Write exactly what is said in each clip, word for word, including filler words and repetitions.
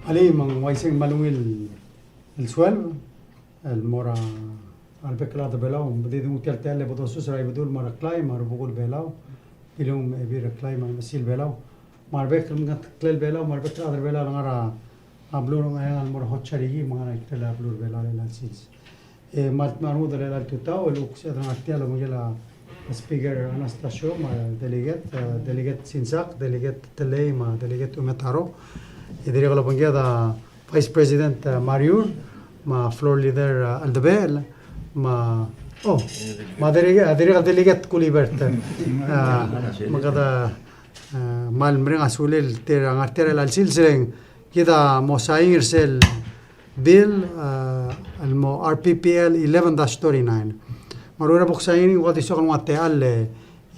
Alii, me ng uaisei me a ungil el sueleb el mo er a rebek el chad er a Belau, me di denguu tia el techall el bo dosus er a Ibedul me a Reklai me a rubekul Belau, Bilung me a Ebil Reklai me a Mesil Belau, me a rebek el mengeteklel Belau, me a rebek el chad er a Belau el ngar er a beluu er a Ngcheangel el mo er a Hotsarihie, me ngar er a ikrel a beluu er a Belau er chelecha el sils. E, me a, me a rengud er chelecha el tutau, el kuk sebeched el ngar tia el obengkel a Speaker Anastacio, me a Delegate, e, Delegate Sinsak, Delegate Telei, me a Delegate Umetaro. E dirrek el obengked a Vice President, e, Mariur, me a Floor Leader, e, Eldebechel, me a, oh, me a Delegate, Delegate Gulibert. E, me kede, e, kmal mereng a sulel tir a ngar tia er chelecha el sils e ng kid a mo sain er sel bill, e, el mo R P P L eleven dash thirty-nine. Me a ua bo ksain er ngii, ng ua di soak el nguu a techall e,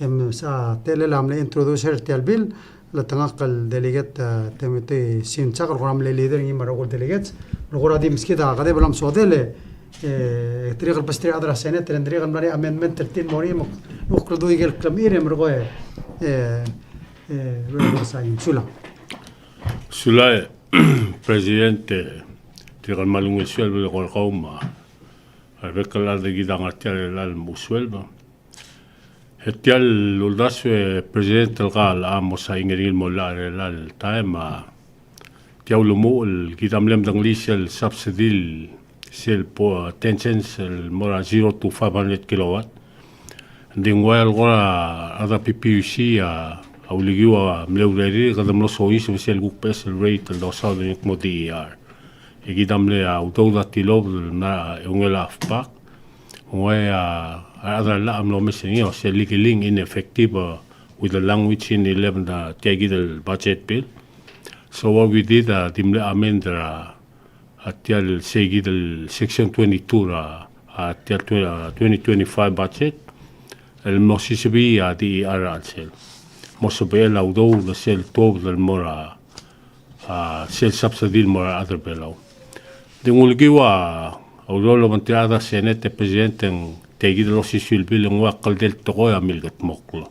e msa techellel a mle introduce er tia el bill, el chetengakl el Delegate, e, Timothy Sinsak, el kora mle leader er ngii me a rokui el delegates, el kora di meskid a kedeb el omesodel e, e, dirrek el besterir a rechad er a Senate, e dirrek el mla er ngii a amendment er tir el mo er ngii, me kuk kldui ikel klemchir e merekong, e, e, e, sulang. Sulang, President, e, tirka el kmal ungil sueleb el eko er kau me a rebek el chad er kid a ngar tia er chelecha el mo sueleb. E tia el uldasu e President el kau a mo sain er ngii el mo llach er chelecha el taem a tia ulemuchel el kid a mle medengelii sel subsidy el sel po, ten cents el mo er a zero to five hundred kilowatt. Ng di ng ua el kora a rechad er a P P U C a, a ulekiu a mle urerir, kede mlo soiseb er sel kuk beches el rate el dosaod er ngii el kmo D E R. E kid a mle, a, udoud a tilobed el mla er a eungel a FPAC. Ng ua a, a rechad er a llach a mlo omes er ngii, el uasei legally ineffective, a, with the language in eleven, a, tia kid el budget bill. So what we did, a, di mle amend er a, a tia el sei kid el section twenty-two er a, a tia el twe-, a, twenty twenty-five budget, el mo sisebii a D E R er a chelsel. Mo sebechel a udoud er sel tuobed el mo er a, a, sel subsidy el mo er a rechad er a Belau. Di ng ulekiu a, a ureor el obengterir a rechad er a Senate e President e ng tia kid el osisiu el bill e ng ua kldei el tekoi a milkedmokl.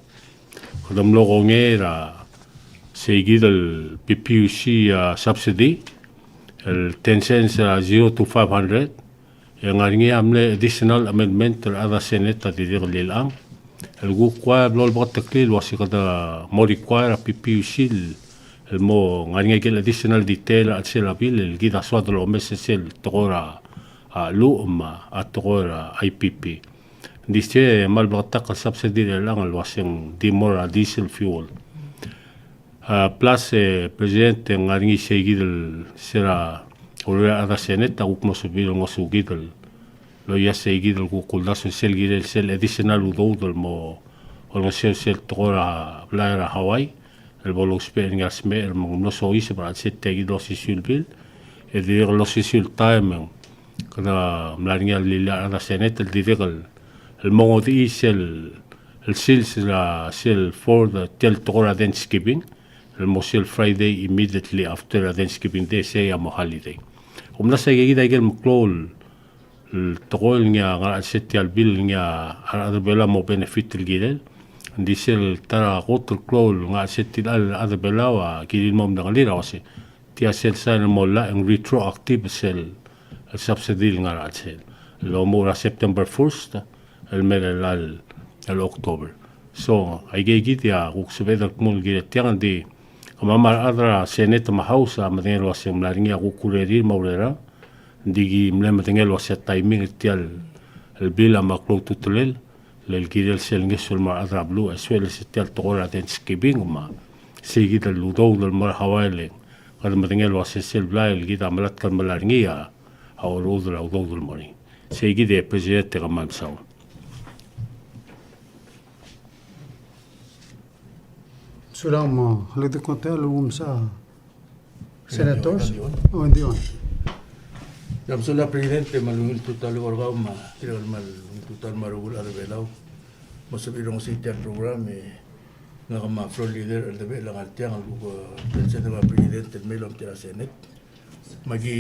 Kede mlo kongei er a sei kid el P P U C, a, subsidy, el ten cents, a, zero to five hundred, e ng ngar er ngii a mle additional amendment el chad er a Senate a dirrek el lilechang. El kuk ua el blo lebeketeklii el uasei kede mo require a P P U C el, el mo ngar er ngii a ikel additional detail er a chelsel a bill el kid a soad el omes er sel tekoi er a, a, cheluch me a tekoi er a I P P. Ng di se kmal bleketakl el subsidy er chelechang el uasei ng di mo er a diesel fuel. A, plus, e, President, e ng ngar er ngii sei kid el se er a ureor er a rechad er a Senate a kuk mlo sebechir el ngosukid el loia sei kid el kuk uldasu sel kirel sel additional udoud el mo olengeseu sel tekoi er a blai er a Hawaii el bo lousbech er ngii a smecher me ng mlo soiseb er a chelsel tia kid el osisiu el bill. E dirrek el osisiu el taem e ng kede mla er ngii a lilii a rechad er a Senate el dirrek el, el mo ngodechii sel, el sils er a sel fourth, tia el tekoi er a Thanksgiving, el mo sel Friday immediately after a Thanksgiving Day, sei a mo holiday. Kom mla sei kid a ikel meklou el tekoi el ngii a ngar er a chelsel tia el bill el ngii a rechad er a Belau a mo benefit el kirel. Ng di sel ta er a kot el klou el ngar er a chelsel tia el chad er a Belau a kirir el mo medengelii er a uasei tia sel sain el mo llach e ng retroactive sel, el subsidy el ngar er a chelsel el omuchel er a September first el mei er a chelecha el October. So, aike kid a kuk sebeched el kmo el kirel tiang. Ng di kemam a rechad er a Senate me a House a medengei el uasei ng mla er ngii a kuk urerir me a urerang. Ng di ki mle medengei el uasei a timing er tia el bill a mle klou a ultutelel el kirel sel ngeso el mo er a rechad er a beluu, as well as tia el tekoi er a Thanksgiving me a sei kid el udoud el mo er a Hawaii el kede medengei el uasei sel blai el kid a melatk el melai er ngii a, a orechudel a udoud el mo er ngii. Sei kid e President e kmal mesaul. Sulang. Me a lak di kmo tia el ulemuchel a Senators? Ng di on. Ng di on. Ia, mesulang President, me a ungil tutau el eko er kau me a tirka el kmal ungil tutau el mo er a rokui el chad er a Belau. Mo sebechir el ngesii tia el program e ngak me a Floor Leader Eldebechel a ngar tiang el kuk, e, President me a President el mei el omtechei er a Senate. Me aki,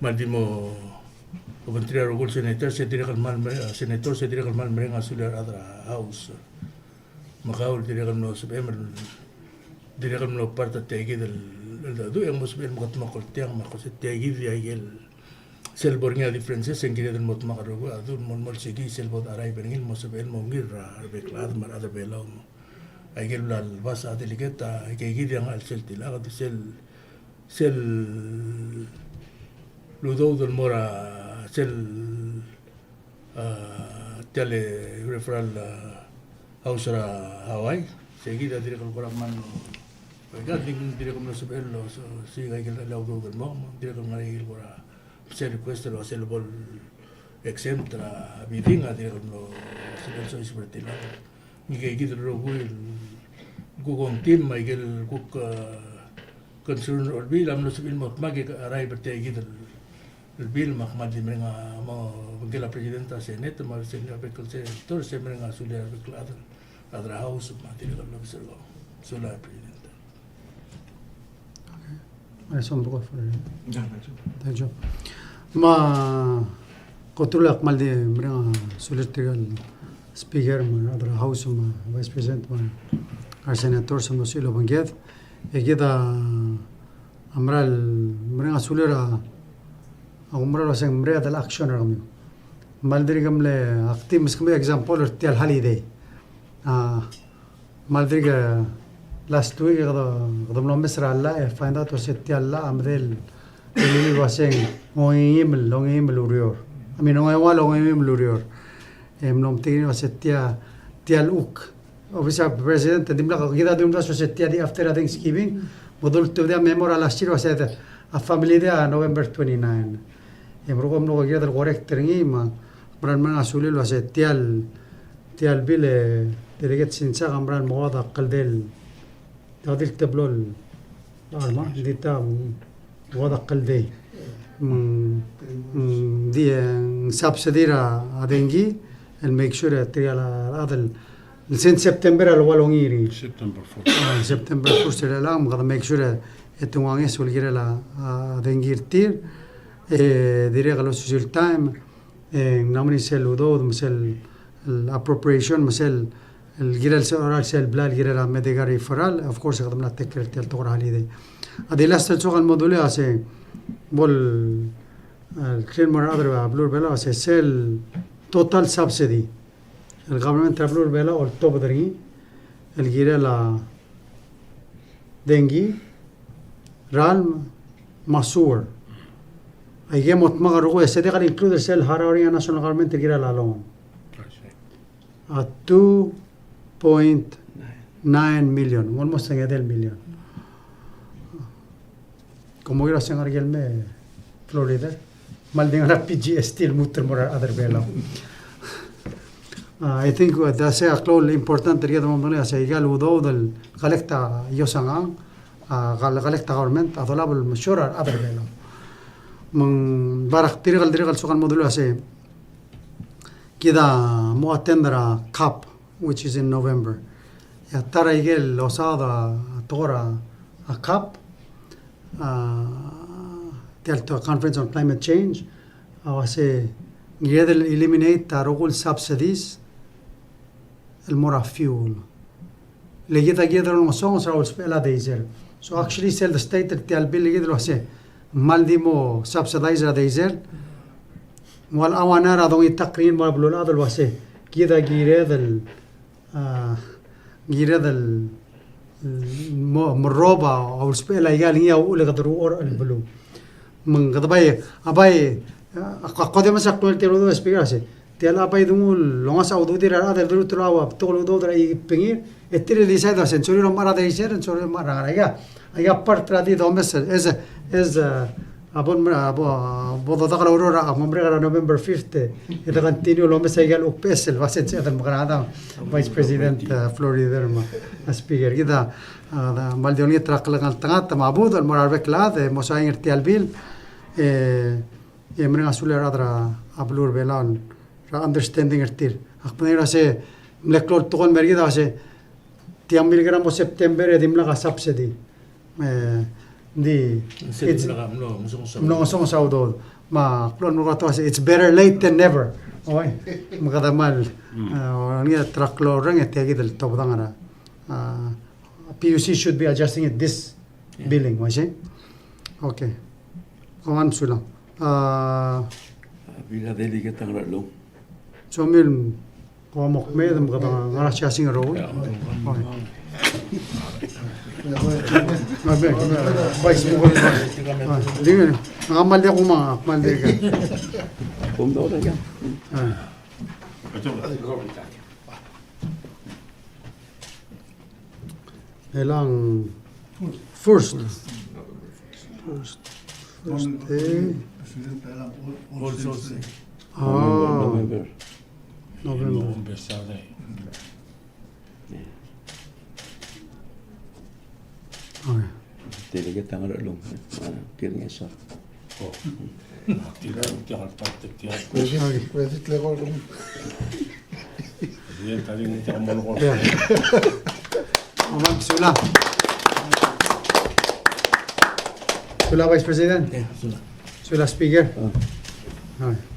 me a di mo obengterir a rokui el Senators e dirrek el kmal mere-, Senators e dirrek el kmal mereng a sulir a rechad er a House. Me kau el dirrek el mlo sebechem el, dirrek el mlo part er tia kid el el dedu, e ng mo sebechel el mekedmokl er tiang, me a ko se tia kid a ikel sel bo er ngii a differences, e ng kired el mo dmak el rokui a dedu el mo, mo olsiich sel bo de arrive er ngii el mo sebechel el mo ungil er a rebek el chad me a rechad er a Belau. Me a ikel bla el bas a delegate, a, ike kid a ngchal sel tilak, a di sel, sel udoud el mo er a sel, a, tia el referral, a, house er a Hawaii, se kid a dirrek el kora kmal, ika, di dirrek el mlo sebechel el, so, se ika ikel udoud el mo, dirrek el ngar er ngii el kora sel request el ua sel bo el exempt er a bidding, a dirrek el mlo sebechel el soiseb er tiang. Ngike kid el rokui el kuk ongtil me a ikel kuk, a, concern er a Olbiil a mlo sebechir el mo dmak e arrive er tia kid el bill, me ak kmal di mereng a mo obengkel a President a Senate, me a Senate a bek el senator, se mereng a sulir a bek el chad, chad er a House, me a dirrek el obis er kau. Sulang, President. Okay. Thank you. Me a kot el ua ak kmal di mereng a sulir tirke el Speaker, me a rechad er a House, me a Vice President, me a re Senators, me a sulir a obengked. E kid a mera el mereng a sulir a, a mera el ua se ng mereched el action er kemiu. Me a dirk mle active, meskemiu example er tia el holiday. A, Me a dirk last week e kede, kede mlo mes er a llach e find out el ua se tia el llach a medal el ua se ng ongeim el, ongeim el ureor. I mean, ongeua el ongeim el ureor. E mlo metik er ngii el ua se tia, tia el chuk. Obis er a President, dimlak, kid a di omdasu el ua se tia di after a Thanksgiving, me doltobed a memo er a last year el ua se a family day a November twenty-nine. E merekong e mlo kired el correct er ngii me a mera el mereng a sulir el ua se tia el, tia el bill e Delegate Sinsak a mera el mo uai a kldei el, tia di el teblo el, a, me ng di ta, mm, uai a kldei. Mm, mm, di, e, ng subsidy er a dengki el make sure e tirke el chad el Since September a le ua longir. September first. A, September first er chelechang, me kede make sure e te nguu a ngeso el kirel a, a, dengki er tir. E dirrek el osisiu el taem, e ng mla mo er ngii sel udoud, me sel, el appropriation, me sel, el kirel sel, oral sel blai el kirel a medical referral, of course, kede mla take care er tia el tekoi er a holiday. A di last el soak el mo dulii a se, bo el, e, clear mo er a rechad er a beluu er a Belau, a se sel total subsidy el government er a beluu er a Belau a oltobed er ngii el kirel a dengki, ralm, me a sewer. Aike el mo dmak el rokui, e se diak el include er sel harau er ngii a national government el kirel a loan. I see. A two point nine million, almost a ngedei el million. Kom kora se ngar er ngii el me Florida. Me a le di ngar er a P G S T el lmuut el mo er a rechad er a Belau. A, I think, a, the se a klou el important er kid el mo medengei a se aika el udoud el collect a iosang, a, kal-, collect a government a dolab el mesiou er a rechad er a Belau. Me ng bai dirrek el, dirrek el soak el mo dulii a se kid a mo attend er a COP, which is in November. E a ta er aike el losaod a tekoi er a, a COP, a, tia el Conference on Climate Change, a ua se ng kired el eliminate a rokui el subsidies el mo er a fuel. Le kid a kired el olengesonges er a usbechel a diesel. So actually sel state er tia el bill e kid el ua se ng kmal di mo subsidize er a diesel. Ng ua le ua ngera a dongitakl er ngii el mo er a beluulechad el ua se kid a kired el, a, kired el, el mo, mo merrob a usbechel aika el ngii a uchul e kede ruchorech el beluu. Me ng kede bai, a bai, a, a, a kuk di mes a klou el tia el udoud, Speaker, a se tia el bai dunguu el longasech a ududir a rechad el deruul a betok el udoud er a ikebengir, e tir el decide a se ng sorir el omechar a diesel, ng sorir el omechar a ngerang. Aika, aika part er a di domes, as, as, a, a bo, a bo, bo dodak el oureor a mo merek er a November fifth, e de continue el omes aika el uchul e sel ua se ng sebeched el mekerang, Vice President, a, Florida me a Speaker. Kid a, a, kmal di olengit er a klengeltengat me a budech el mo er a rebek el chad, e mo sain er tia el bill, e, e mereng a sulir a rechad er a beluu er a Belau er a understanding er tir. Ak medengei a se mle klou el tekoi el mer kid a se tia mle kora mo September e dimlak a subsidy. E, di, se it's, dimlak a mlo, mlo ngesonges a udoud. Me a klou el mlo kora tekoi a se it's better late than never. Oi, me kede kmal, e, olengit er a klou el reng e tia kid el tobedang er a, a, P U C should be adjusting it this Billing, uaisei? Okay. Kom kmal mesulang. A, bla delegate a Ngerchelong. Soam el kmo kmeed me kede ngar er a siasing er a rokui. Oi. Vice mo kora. Oi, di ngii, ng kmal diak kumang, kmal diak. Oi. Elang first. First. First day. All Souls Day. Ah. November. November. November, Saturday. Okay. Delegate a Ngerchelong. Ah, kiring e sa. Oh. President, President Legal. Yeah. Kom kmal mesulang. Mesulang, Vice President. Yeah, mesulang. Mesulang, Speaker. Ah. Oi.